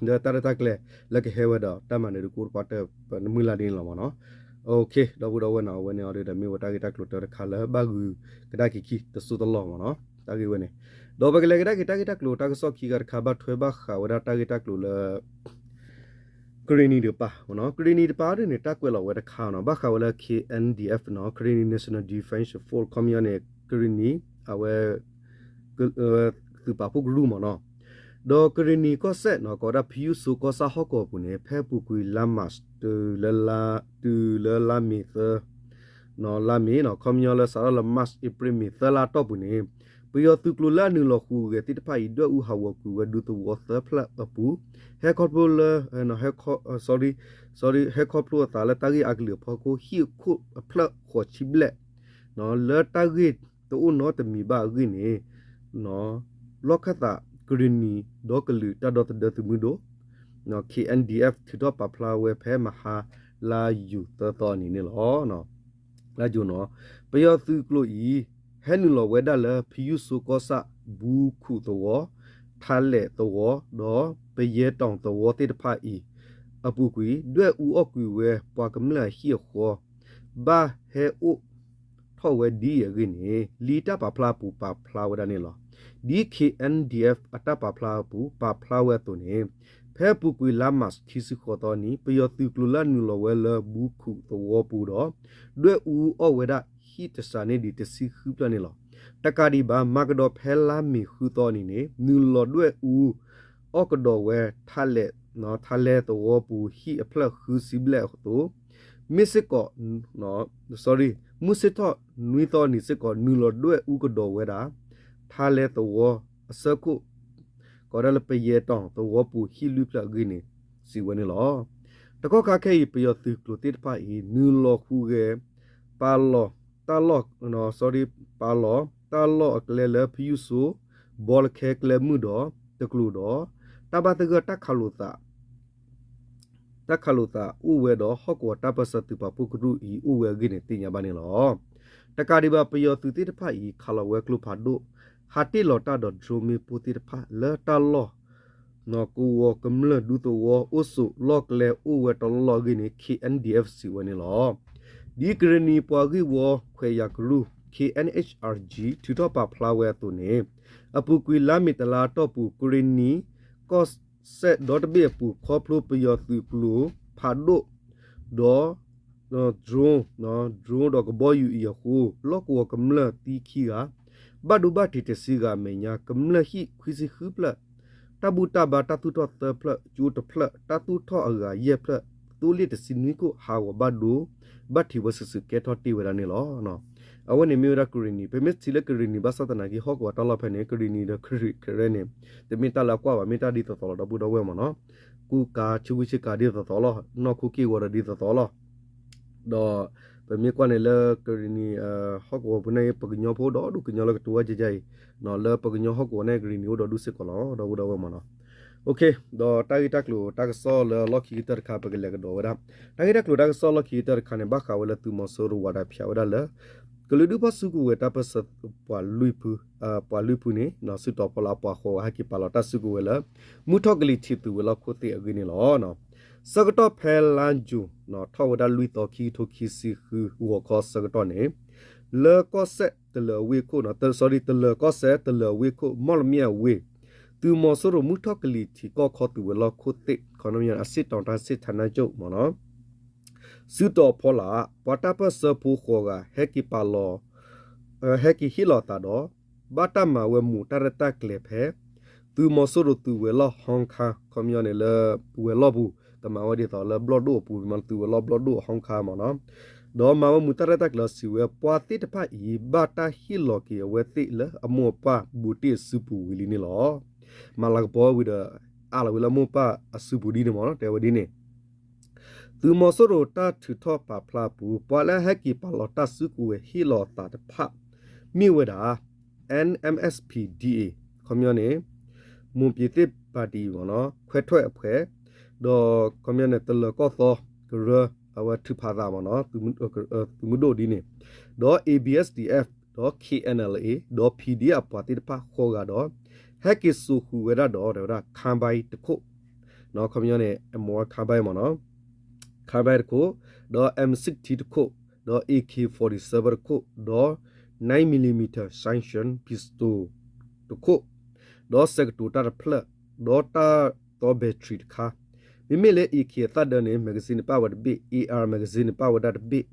လၢတၢ်ရဲၣ်တၢ်ကျဲၤ လၢကဟဲဝဲဒီးတၢ်မၤနၢၤတကိးတပှၢ်တၢၢ် ပနမုၢ်လၢ်ဒ်န့ၣ်လီၤမ့ၢ်နီၤ, ဒီပုၢ်ဒီဝဲၢ်နီၤ အဝဲန့ၣ်အီၤဒ်ဒီးမ့ၢ်ဝဲတၢ်ဂ့ၢ်တၢ်ကျိၤတၢတခါလၢဘၣ်ဂုာ်ကဒါက့ၤခံ တစိၢ်တလီၢ်မ့ၢ်နီၤ, တၢ်ဂ့ၢ်ဝဲန့ၣ်, ဒီးပကလဲၤကဒါက့ၤတၢ်ဂ့ၢ်တၢ်ကျိၤတၢ်ကစီၣ်ခံဂၤတခါ ဘၣ်ထွဲဘၣ်ဃးဝဲဒၣ်တၢ်ဂ့ၢ်တၢ်ကျိၤလၢ ကရ့ၣ်နံၤတကပၤ, ကရ့ၣ်နံၤတကပၤအီၤဒ်န့ၣ် တၢ်ကွဲးလီၤဝဲတခါနီၤ, ဘၣ်ဃးဝဲလၢ K N D F နီၤ, Karenni National Defense Force ခီပညီန့ၣ် ကရ့ၣ်နံၤ အဝဲ သုးပာ်ဖှိၣ်ကရူၢ်မ့ၢ်နီၤ, ဒီးကရ့ၣ်နံၤကီၢ်စဲၣ်နီၤ ကိးဝဲဒၣ်ဖယုၣ်စိကီၢ်ဆၣ်ဟီၣ်ကဝီၤပူၤန့ၣ် ဖဲအပူၤကွံာ်လါ March တုၤလၢလါ တုၤလၢလါမ့ၤသၢ လါမ့ၤနီၤ, ခီပညီလၢစးထီၣ်လၢ March April May သၢလါအတီၢ်ပူၤန့ၣ် ပယီၤသုးကျိၤလၢအနုာ်လီၤဟူးဂဲၤသ့ၣ်တဖၣ်အံၤ ဒွဲၣ်အူဟးဂီၤကွံာ်ဝဲဒူသဝီသၢဖျၢၣ်အပူၤ, ဟဲခီဖျိလၢ ဟဲခီဖျိအသးလၢတၢ်ဂ့ၢ်အါကလုာ်အဖီခိၣ် ဟံၣ်အခိၣ်အဖျၢၣ်ဃိးဆံဘျဲၣ် လၢတၢ်ဂ့ၢ်တအိၣ်နီတမံၤဘၣ်အဂ့ၢ်န့ၣ် လီၢ်ခၢၣ်သးကရ့ၣ်နံၤဒီကလုာ်တၢ်ဒီသဒၢသုးမုၢ်ဒိၣ် K N D F ထုးထီၣ်ပာ်ဖျါဝဲဖဲမဟါလါယူၤသၢသီအနံၤန့ၣ်လီၤ. လါယူၤနီၤ, ပယီၤသုးကျိၤအံၤ ဟဲနုာ်လီၤဝဲဒၣ်လၢ ဖယုၣ်စိကီၢ်ဆၣ် ဘူးခူးသဝီ, ထါလဲၣ်သဝီ ဒီးပယဲၢ်တီၢ်သဝီသ့ၣ်တဖၣ်အံၤ အပူၤကွံာ် ဒွဲၣ်အူအီၣ်ကွံာ်ဝဲပှၤကမျၢၢ်အဟံၣ်အဃီ ဘၣ်ဟဲအိၣ်ထီၣ်ဝဲဒ်အံၤအဂ့ၢ်န့ၣ် လံာ်တၢ်ပာ်ဖျါအပူၤပာ်ဖျါဝဲဒၣ်န့ၣ်လီၤ. ဒ် K N D F အတၢ်ပာ်ဖျါအပူၤ ပာ်ဖျါဝဲအသိးန့ၣ် ဖဲအပူၤကွံာ်လါမၢ်ၡး ခံဆံဃိးသီနံၤ ပယီၤသုးကျိၤလၢအနုာ်လီၤဝဲလၢဘူးခူးသဝီပူၤဒီး ဒွဲၣ်အူအီၣ်ဝဲဒၣ်ဟံၣ်တစှၤန့ၢ်ဒံးတဆံဃုဖျၢၣ်န့ၣ်လီၤ. တကးဒံးဘၣ် မၤကဒီးဖဲလါမ့ၤဃုသီအနံၤန့ၣ် နုာ်လီၤဒွဲၣ်အူ အီၣ်ကဒီးဝဲထါလဲၣ် ထါလဲၣ်သဝီပူၤဟံၣ်အဖျၢၣ်ဃုဆံဘျဲၣ်အသိး မ့ၢ်စ့ၢ်ကီး sorry မုၢ်ဆ့ၣ်ထီၣ်နွံသီနံၤစ့ၢ်ကီး နုာ်လီၤဒွဲၣ်အူကဒီးဝဲဒၣ် ထါလဲၣ်သဝီအဆၢခိၣ် ကိးဒၣ်လၢပယဲၢ်တီၢ် သဝီပူၤဟံၣ်လွံၢ်ဖျၢၣ်အဂ့ၢ်န့ၣ် စံးဝဲန့ၣ်လီၤ. တကီၢ်ခါခဲအံၤ ပယီၤသုးကျိၤသ့ၣ်တဖၣ်အံၤ နုာ်လီၤဟူးဂဲၤ ပာ်လီၤတၢ်လီၢ် sorry ပာ်လီၤတၢ်လီၢ်အကျဲလၢဖယုၣ်စိ ဘီလၢခဲကျဲမုၢ်ဒီးတကျိၤဒီး တၢ်ဘၣ်သဂၢၢ်တၢ်ခးလိာ်သး တၢ်ခးလိာ်သးအိၣ်ဝဲဒီး ဟီၣ်ကဝီၤတၢ်ပၢၢ်ဆၢသုးပာ်ဖှိၣ်ကရူၢ်အံၤအိၣ်ဝဲအဂ့ၢ်န့ၣ် သ့ၣ်ညါဘၣ်န့ၣ်လီၤ. တကးဒံးဘၣ် ပယီၤသုးသ့ၣ်တဖၣ်အံၤ ခးလီၤဝဲကျိဖးဒိၣ် ဟးတ့ၢ်လီၤတၢ်ဒီး drone မ့ၣ်ပိၢ်သ့ၣ်တဖၣ်လၢတၢ်လီၢ် ကဝီၤကမျၢၢ်ဒူသဝီအိၣ်ဆိးလီၢ်ကျဲအိၣ်ဝဲတလီၢ်လီၢ်အဂ့ၢ်န့ၣ် K N D F စံးဝဲန့ၣ်လီၤ. ဒ်ကရ့ၣ်နံၤပှၤဂ့ၢ်ဝီခွဲးယာ်ကရူၢ် K N H R G ထုးထီၣ်ပာ်ဖျါဝဲအသိးန့ၣ် အပူၤကွံာ်လါမ့ၤတလါအတီၢ်ပူၤ ကရ့ၣ်နံၤ ကီၢ်စဲၣ်ဒီတဘ့ၣ်အပူၤ ခီဖျိပယီၤသုးကျိၤဖးဒိၣ် ဒီး drone drone ဒီးကဘီယူၤအံၤအဃိ လီၢ်ကဝီၤကမျၢၢ်သံခံဂၤ ဘၣ်ဒိဘၣ်ထံးတဆံဂၤအမဲာ်ညါ ကမျၢၢ်ဟံၣ်ခွံဆံဃုဖျၢၣ် တၢ်ဘူၣ်တၢ်ဘါတၢ်သူၣ်ထီၣ်သၢဖျၢၣ် ကၠိတဖျၢၣ် တၢ်သူၣ်ထီၣ်အဂၤယဲၢ်ဖျၢၣ် သိလ့ၣ်တဆံနွံခိၣ် ဟးဂီၤဘၣ်ဒိဘၣ်ထံးဝဲစုာ်စုာ်ကဲထီၣ်တ့ၢ်ဝဲဒၣ်န့ၣ်လီၤ. အဝဲန့ၣ်မ့ၢ်ဝဲဒၣ်ကရ့ၣ်နံၤ ပမ့ၢ်ထံၣ်လၢကရ့ၣ်နံၤ ဘၣ်ဆၣ်သနာ်က့ ဟီၣ်ကဝီၤတၢ်လီၢ်ဖဲန့ၣ် ကရ့ၣ်နံၤဒီးကရ့ၣ်ကရဲန့ၣ် တမ့ၢ်တၢ်လၢအကွၢ်ဘၣ် မ့ၢ်တၢ်ဒ်သိးသိးလီၤ ဒီပုၢ်ဒီဝဲၢ်မ့ၢ်နီၤ. ကူကၤဆူဝံဆ့ကၤဒ်သိးသိးလီၤ နီၢ်ခိက့ၢ်ဂီၤဒီးဒ်သိးသိးလီၤ. ဒီးပမ့ၢ်ကွၢ်န့ၣ်လၢကရ့ၣ်နံၤ ဟီၣ်ကဝီၤပူၤန့ၣ် ပကညီဖိဒီဒူၣ် ကညီလၢကတိၤဝဲကကါအံၤ လၢပကညီဟီၣ်ကဝီၤန့ၣ် ကရ့ၣ်နံၤအိၣ်ဒီးဒူၣ်စ့ၢ်ကီးလီၤ ဒီပုၢ်ဒီဝဲၢ်မ့ၢ်နီၤ. ဒီးတၢ်ဂ့ၢ်တၢ်ကျိၤတၢ်ကစီၣ်လၢလီၢ်ခံကတၢၢ်တခါ ပကလဲၤကဒီးဝဲဒၣ် တၢ်ဂ့ၢ်တၢ်ကျိၤတၢ်ကစီၣ်လီၢ်ခံကတၢၢ်တခါန့ၣ် ဘၣ်ဃးဝဲလၢသုးမီၤစိရိၤဝၤဒၣ်ဖၠးဝဲဒၣ်လၢ ကလုာ်ဒူၣ်ဖီၣ်စုကဝဲၤတၢ်ပၢၢ်ဆၢပှၤလွံၢ်ဖု ပှၤလွံၢ်ဖုန့ၣ် စုတီၤဖီလာ်အပှၤဃိးဂၤ ဟဲက့ၤပာ်လီၤတၢ်စုကဝဲၤလၢ မုၢ်ထီၣ်ကလံၤထံးသုးဝဲၤလီၢ်ခိၣ်သ့ၣ်အဂ့ၢ်န့ၣ်လီၤ. ဆၢကတီၢ်ဖဲလါယူၤ ထီၣ်ဝဲဒၣ်လွံၢ်သီ ခံကထိခံဆံဃု ဂီၤခီဆၢကတီၢ်န့ၣ် လၢကီၢ်စဲၣ်တလၢၤဝ့ၢ်ခိၣ် sorry တလၢၤကီၢ်စဲၣ် တလၢၤဝ့ၢ်ခိၣ် မီၣ်လမၠဲၣ်အဝ့ၢ် သုးမီၤစိရိၤမုၢ်ထီၣ်ကလံၤထံးကီၢ်ခီသုးဝဲၤလီၢ်ခိၣ်သ့ၣ် ခီပညီ အစစ်တောင်တိုင်းစစ်ဌာနချုပ် မ့ၢ်နီၤ စုတီၤဖီလာ် ပှၤတၢ်ပၢၢ်ဆၢဖိဃိးဂၤ ဟဲက့ၤပာ်လီၤ ဟဲက့ၤဟ့ၣ်လီၤသးဒီး ဘၣ်တၢ်မၤဝဲမူးတၢ်ရဲၣ်တၢ်ကျဲၤဖဲ သုးမီၤစိရိၤသုးဝဲၤလီၢ်ဟီၣ်ခါ ခီပညီန့ၣ်လၢ ဝဲၤလီၢ်ပူၤ ကမၤဝဲဒ်သိးလၢဘျီၣ်ဒိၣ်အပူၤ မ့ၢ်သုးဝဲၤလီၢ်ဘျီၣ်ဒိၣ်ဟီၣ်ခါမ့ၢ်နီၤ ဒီးမၤဝဲမူးတၢ်ရဲၣ်တၢ်ကျဲၤစံးဝဲ ပှၤသ့ၣ်တဖၣ်အံၤ ဘၣ်တၢ်ဟ့ၣ်လီၤက့ၤအဝဲသ့ၣ်လၢအမိၢ်အပၢ်ဘူးတ့ၢ်အစုပူၤဝံၤလံန့ၣ်လီၤ. မၤလၤကပီၤဝံၤဒီး အးလီၤဝံၤလၢအမိၢ်အပၢ်အစုပူၤဒ်န့ၣ်မ့ၢ်နီၤ တဲဝဲဒ်န့ၣ် သုးမီၤစိရိၤတၢ်ထုးထီၣ်ပာ်ဖျါအပူၤ ပှၤလၢအဟဲက့ၤပာ်လီၤတၢ်စုကဝဲၤဟ့ၣ်လီၤအသးတဖၣ် မ့ၢ်ဝဲဒၣ် N M S P D A ခီပညီန့ၣ် မွန်ပြည်သစ်ပါတီ မ့ၢ်နီၤ ခွဲထွက်အဖွဲ့ ဒီးခီပညီန့ၣ် တလၢၤကီၢ်သီကရၢ အဝဲထုးဖးသးမ့ၢ်နီၤ သုးမုၢ်ဒိၣ်ဒ်န့ၣ် ဒီး A B S D F ဒီး K N L A ဒီး P D F အပှၤသ့ၣ်တဖၣ်ဃိးဂၤဒီး ဟဲက့ၤစိာ်ဃုာ်ဝဲဒၣ်ဒီး တဲဝဲဒၣ် ခါဘၢၣ်တခိၣ် ခီပညီန့ၣ် အမ့ၢ်ဝဲခါဘၢၣ်မ့ၢ်နီၤ ခါဘၢၣ်တခိၣ် ဒီး M sixteen တခိၣ် ဒီး A K forty-seven တခိၣ် ဒီး nine millimeter sighted pistol တခိၣ် ဒီးစဲးကတိၤတၢ်တဖျၢၣ် ဒီးတၢ်သီ battery တခါ မ့မ့ၢ်လၢ A K အသၣ်ဒၢန့ၣ် magazine န့ၣ် ပာ်ဝဲတဘ့ၣ် A R magazine န့ၣ် ပာ်ဝဲဒၣ်တဘ့ၣ်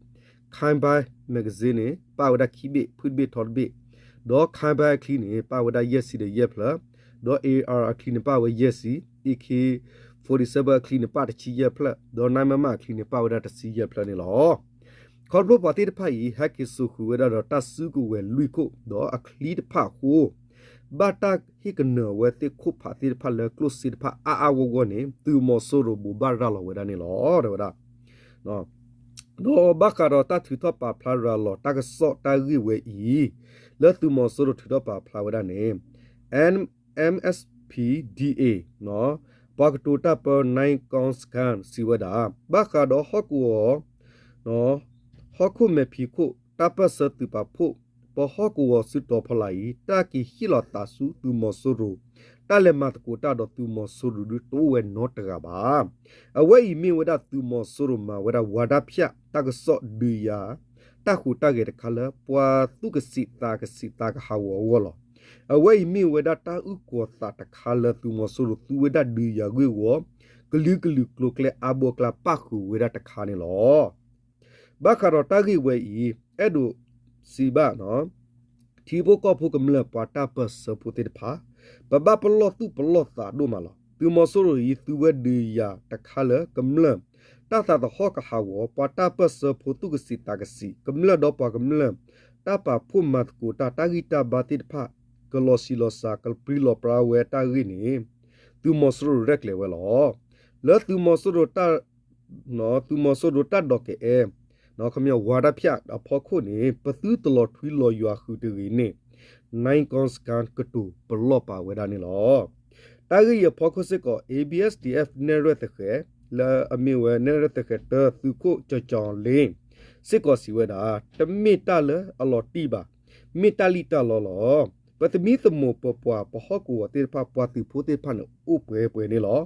ခါဘၢၣ် magazine န့ၣ် ပာ်ဝဲဒၣ်ခံဘ့ၣ် ဖုၣ်တဘ့ၣ်ထီတဘ့ၣ် ဒီးခါဘၢၣ်အချံန့ၣ် ပာ်ဝဲဒၣ်ယဲၢ်ဆံဒီးယဲၢ်ဖျၢၣ် ဒီး A R အချံန့ၣ် ပာ်ဝဲယဲၢ်ဆံ A K forty-seven အချံန့ၣ် ပာ်တဆံယဲၢ်ဖျၢၣ် ဒီး nine mm အချံန့ၣ် ပာ်ဝဲဒၣ်တဆံယဲၢ်ဖျၢၣ်န့ၣ်လီၤ. ခီဖျိပှၤသ့ၣ်တဖၣ်အံၤ ဟဲက့ၤစိာ်ဃုာ်ဝဲဒၣ်ဒီးတၢ်စုကဝဲၤလွံၢ်ခိၣ် ဒီးအချံတဖၣ်အဃိ ဘၣ်တၢ်ဟ့ၣ်ကနၢၤဝဲသ့ၣ်ခိၣ်ဖးသ့ၣ်တဖၣ်လၢကျိၣ်စ့တဖၣ်အါအါဂီၢ်ဂီၢ်န့ၣ် သုးမီၤစိရိၤဘိးဘၣ်ရၤလီၤဝဲဒၣ်န့ၣ်လီၤ တဲဝဲဒၣ် ဒီးဘၣ်ဃးဒီးတၢ်ထုးထီၣ်ပာ်ဖျါရၤလီၤတၢ်ကစီၣ်တၢ်ဂ့ၢ်ဝဲအံၤ လၢသုးမီၤစိရိၤထုးထီၣ်ပာ်ဖျါဝဲဒၣ်န့ၣ် N M S P D A ပှၤကတိၤတၢ်ပၢ နၢၣ်ကီၢ်စကၣ် စံးဝဲဒၣ် ဘၣ်ဃးဒီးဟီၣ်ကဝီၤ ဟီၣ်ခိၣ်မဲာ်ဖံးခိၣ် တၢ်ပၢၢ်ဆၢသုးပာ်ဖှိၣ် ပဟီၣ်ကဝီၤစုတီၤဖီလာ်အံၤ တၢ်က့ၤဟ့ၣ်လီၤသးဆူသုးမီၤစိရိၤ တၢ်လဲၤမၤသကိးတၢ်ဒီးသုးမီၤစိရိၤဒုးတအိၣ်ဝဲနီတဂၤဘၣ်. အဝဲအံၤမ့ၢ်ဝဲဒၣ်သုးမီၤစိရိၤမၤဝဲဒၣ်ဝၤဒၣ်ဖၠၣ် တၢ်ကစီၣ်ဒုးယၤ တၢ်ဟူးတၢ်ဂဲၤတခါလၢ ပှၤသူၣ်ကဆံးသးကဆံးသးကဟးဂီၤအဂီၢ်လီၤ. အဝဲအံၤမ့ၢ်ဝဲဒၣ်တၢ်အုၣ်ကီၤသးတခါလၢသုးမီၤစိရိၤသူဝဲဒၣ်ဒုးယၤဂ့ၢ်ဝီ ကလုာ်ကလုာ်ကျိၤကျဲအါဘိအကျါပၣ်ဃုာ်ဝဲဒၣ်တခါန့ၣ်လီၤ. ဘၣ်ဃးဒီးတၢ်ဂ့ၢ်ဝဲအံၤ အဲၣ်ဒိးစံးဘၣ် ထံဖိကီၢ်ဖိကမျၢၢ်ပှၤတၢ်ပၢၢ်ဆၢဖိသ့ၣ်တဖၣ် ပဘၣ်ပလီၢ်သူၣ်ပလီၢ်သးဒိၣ်မးလီၤ. သုးမီၤစိရိၤအံၤ သုဝဲဒုးယၤတခါလၢကမျၢၢ်တၢ်သးသဟီၣ်ကဟးဂီၤ ပှၤတၢ်ပၢၢ်ဆၢဖိသူၣ်ကဆံးသးကဆံး ကမျၢၢ်ဒီးပှၤကမျၢၢ် တၢ်ပာ်ဖှိၣ်မၤသကိးတၢ် တၢ်ဂံၢ်တၢ်ဘါသ့ၣ်တဖၣ် ကလီၤဆံးလီၤစှၤ ကပြံလီၤပြါဝဲတၢ်ဂ့ၢ်န့ၣ် သုးမီၤစိရိၤရဲၣ်ကျဲၤဝဲလီၤ. လၢသုးမီၤစိရိၤ သုးမီၤစိရိၤတၢ်ဒိးကအဲၣ် ခီပညီဝၤဒၣ်ဖၠၣ်အဖီခိၣ်န့ၣ် ပသုတလီၤထွံလီၤယွၤဃုာ်တဂ့ၤန့ၣ် နၢၣ်ကီၢ်စကၣ်ကတိၤပလီၢ်ပာ်ဝဲဒၣ်န့ၣ်လီၤ. တၢ်ဂ့ၢ်အံၤအဖီခိၣ်စ့ၢ်ကီး A B S D F နဲၣ်ရွဲၣ်သဃဲၤ လၢအမ့ၢ်ဝဲနဲၣ်ရွဲၣ်သဃဲၤတၢ သုးခိၣ်ကၠီၤကၠီၤလ့ စ့ၢ်ကီးစံးဝဲဒၣ် တမ့ၢ်တၢ်လၢအလီၤတံၢ်ဘၣ်, မ့ၢ်တၢ်လံၣ်တၢ်လီလီၤ. ပသမံသမိးပပှၤပဟီၣ်ကဝီၤသ့ၣ်တဖၣ် ပှၤသုးဖိသ့ၣ်တဖၣ်န့ၣ် အိၣ်ပှဲၤပှဲၤန့ၣ်လီၤ.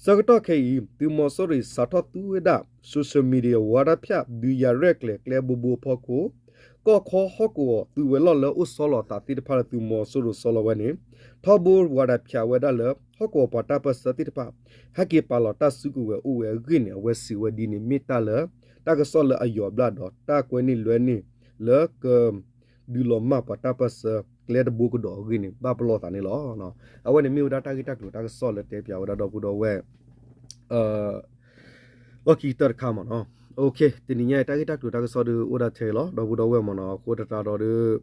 ဆၢကတီၢ်ခဲအံၤ သုးမီၤစိရိၤစးထီၣ်သူဝဲဒၣ် social media ဝါဒဖြန့် ဒုးယၤရဲၣ်ကျဲၤကျဲဘိဘိအဖီခိၣ် ကီၢ်ခီဟီၣ်ကဝီၤသုးဝဲၤလီၢ်လၢအိၣ်ဆီလီၤအသးသ့ၣ်တဖၣ်လၢသုးမီၤစိရိၤဆီလီၤဝဲန့ၣ် ထီဘိဝါဒဖြန့်ဝဲဒၣ်လၢ ဟီၣ်ကဝီၤပှၤတၢ်ပၢၢ်ဆၢသ့ၣ်တဖၣ် ဟဲက့ၤပာ်လီၤတၢ်စုကဝဲၤအိၣ်ဝဲအဂ့ၢ်န့ၣ် အဝဲစံးဝဲဒ်န့ၣ် မ့ၢ်တၢ်လၢ တၢ်ကစီၣ်လၢအယီၤဘျါဒီး တၢ်ကွဲန့ၢ်လွဲန့ၢ်လၢက ဒုးလီၤမၢ်ပှၤတၢ်ပၢၢ်ဆၢကျဲတဘိကဒီးအဂ့ၢ်န့ၣ် ဘၣ်ပလီၢ်သးန့ၣ်လီၤ. အဝဲန့ၣ်မ့ၢ်ဝဲဒၣ်တၢ်ဂ့ၢ်တၢ်ကျိၤတၢ်ကစီၣ်လၢတဲပၠးဝဲဒၣ်ဒီပုၢ်ဒီဝဲၢ် လီၢ်ခံကတၢၢ်တခါမ့ၢ်နီၤ. တနံၤညါအံၤတၢ်ဂ့ၢ်တၢ်ကျိၤတၢ်ကစီၣ်ဒီးအိၣ်ဒၣ်ထဲအံၤလီၤ ဒီပုၢ်ဒီဝဲၢ်မ့ၢ်နီၤ. အဃိသတးဒီး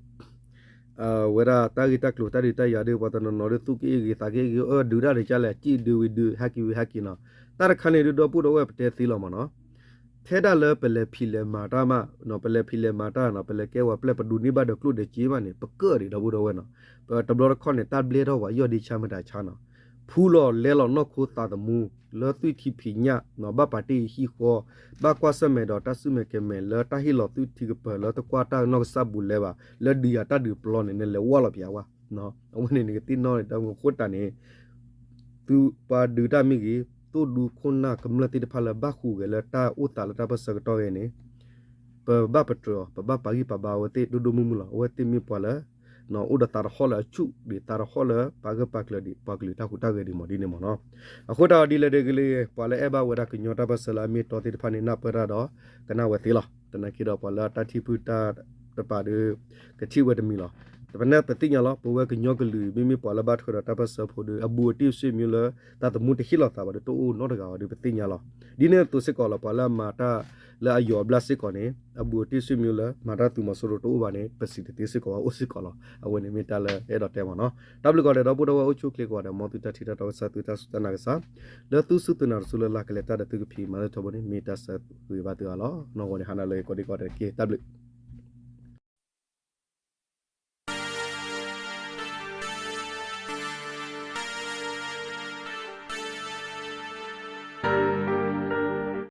ဝဲဒၣ်တၢ်ဂ့ၢ်တၢ်ကျိၤတၢ်ဒုးတၢ်ယၤဒီး ပှၤတနီၤနီၤဒီးသူၣ်ကအ့ၣ်ဂ့ၤသးကအ့ၣ်ဂ့ၤ အၢ ဒုးတၢ်ဒီးကလဲၣ် စံၣ်ဒုးဝံၤဒုး ဟဲက့ၤဝံၤဟဲက့ၤနီၤ. တၢ်တခါန့ၣ်ဒုးဒီပုၢ်ဒီဝဲၢ်ပတဲသ့လီၤမ့ၢ်နီၤ. ထဲဒၣ်လၢပလဲၤဖံးလဲၤမၤတၢ်မး ပလဲၤဖံးလဲၤမၤတၢ်နီၤ ပလဲၤကဲဝဲပျဲၢ်ပဒိးန့ၢ်ဘၣ်ဒီးကျိၣ်ဒီးစ့ဘၣ်န့ၣ် ပကၢၣ်ဒံးဒီပုၢ်ဒီဝဲၢ်နီၤ. ပတဘျီတခီၣ်န့ၣ် တၢ်ဘျဲထီၣ်ပှၤယီၢ်ဒ့ဆါမတၤဆါနီၤ. ဖူလီၤလဲလီၤနီၢ်ခိသးသမူ လၢသွံၣ်ထံဖံးညၣ်နီၤ ဘၣ်ပာ်တ့ၢ်အံၤဟံၣ်ဃီ ဘၣ်ကွၢ်ဆၢၣ်မဲာ်ဒီးတၢ်စုၣ်မဲာ်ကဲၤမဲာ်လၢတၢ်ဟ့ၣ်လီၤသွံၣ်ထံကပၤလၢတကွၢ်တၢ်နီၢ်ကစၢ်ဘူးလဲဘၣ် လၢဒုးယၤတၢ်ဒုးပျီန့ၣ် နလဲၤဝၢ်လီၤပျးဝဲ အဝဲန့ၣ်နကသ့ၣ်နီၣ်န့ၣ် တၢ်မူအဃိတၢ်န့ၣ် သုပှၤဒုးတၢ်မ့ၢ်ဂ့ၤ သိၣ်ဒူခိၣ်နၢ်ကမျၢၢ်သ့ၣ်တဖၣ်လၢဘၣ်ဃုာ်ဂဲၤလၢတၢ်အိၣ်သးလၢတၢ်ပၢၢ်ဆၢကတီၢ်ဂ့ၤန့ၣ် ပဘၣ်ပတြၢၤအီၤ ပဘၣ်ပာ်ဂံၢ်ပာ်ဘါအဝဲသ့ၣ်ဒိၣ်ဒိၣ်မုၢ်မုၢ်လီၤ. အဝဲသ့ၣ်မ့ၢ်ပှၤလၢ အိၣ်ဒီးသးတဟီၣ်လၢအဆူၣ်ဒံး သးတဟီၣ်လၢပာ်ဂၢၢ်ပာ်ကျၢၤဒံး ပှၤကလုာ်တၢ်ဟူးတၢ်ဂဲၤဒံးမ့ၢ်ဒ်န့ၣ်မ့ၢ်နီၤ. အဃိတၢ်ဒ်လဲၣ်ဒ်လဲၣ်ဂ့ၤ ပှၤလၢအဲၣ်ဘၣ်ဝဲဒၣ်ကညီတၢ်ပၢၢ်ဆၢလၢအမ့ၢ်တီသ့ၣ်တဖၣ်န့ၣ် နၢ်ပၢၢ်တၢ်ဒီး ကနၣ်ဝဲသ့လီၤ. သနာ်က့ဒီးပှၤလၢအတၢ်ထံၣ်ဖုၣ်တၢ်တပၤဒီး ကထံၣ်ဝဲတမံၤလီၤ. ပနၢ်ပသ့ၣ်ညါလီၤ ပဝဲကညီကလုာ် မ့မ့ၢ်ပှၤလၢဘၣ်ထွဲဒီးတၢ်ပၢၢ်ဆၢဖိဒီး အဘူးအတံၢ်အဆွေမျိုးလၢ သးသမူတဟ့ၣ်လီၤသးဘၣ်ဒီးတအိၣ်နီတဂၤဘၣ်ဒီးပသ့ၣ်ညါလီၤ. ဒ်န့ၣ်အသိးစ့ၢ်ကီးလီၤ ပှၤလၢအမၤတၢ်လၢအယီၤအဘျၣ်စ့ၢ်ကီးန့ၣ် အဘူးအတံၢ်အဆွေမျိုးလၢ မၤတၢ်သုးမီၤစိရိၤတအိၣ်ဘၣ်န့ၣ် ပစံးတသ့စ့ၢ်ကီးဘၣ်အိၣ်စ့ၢ်ကီးလီၤ. အဝဲန့ၣ်မ့ၢ်တၢ်လၢအဲၣ်ဒိးတဲမ့ၢ်နီၤ. တၢ်ဘျုးကိးဂၤဒဲး ဒီပုၢ်ဒီဝဲၢ်အိၣ်ဆူၣ်အိၣ်ချ့ကိးဂၤဒဲး မ်သုတၢ်ထံၣ်တၢ်တီကစၢ် သုတၢ်စူၢ်တၢ်နာ်ကစၢ် လၢသုစူၢ်သုနာ်တစူၢ်လၢ်လၢ် ကလဲၤတၢ်ဒီးသုကဖံးမၤလၢထီဘိန့ၣ် မ့ၢ်တၢ်ဆၢဂ့ၤဘၣ်သုအါလီၤ. နီၢ်ဂီၤန့ၣ်ဟါနၤလၢကိးဒံကိးဒဲးတက့ၢ်. တၢ်ဘျုး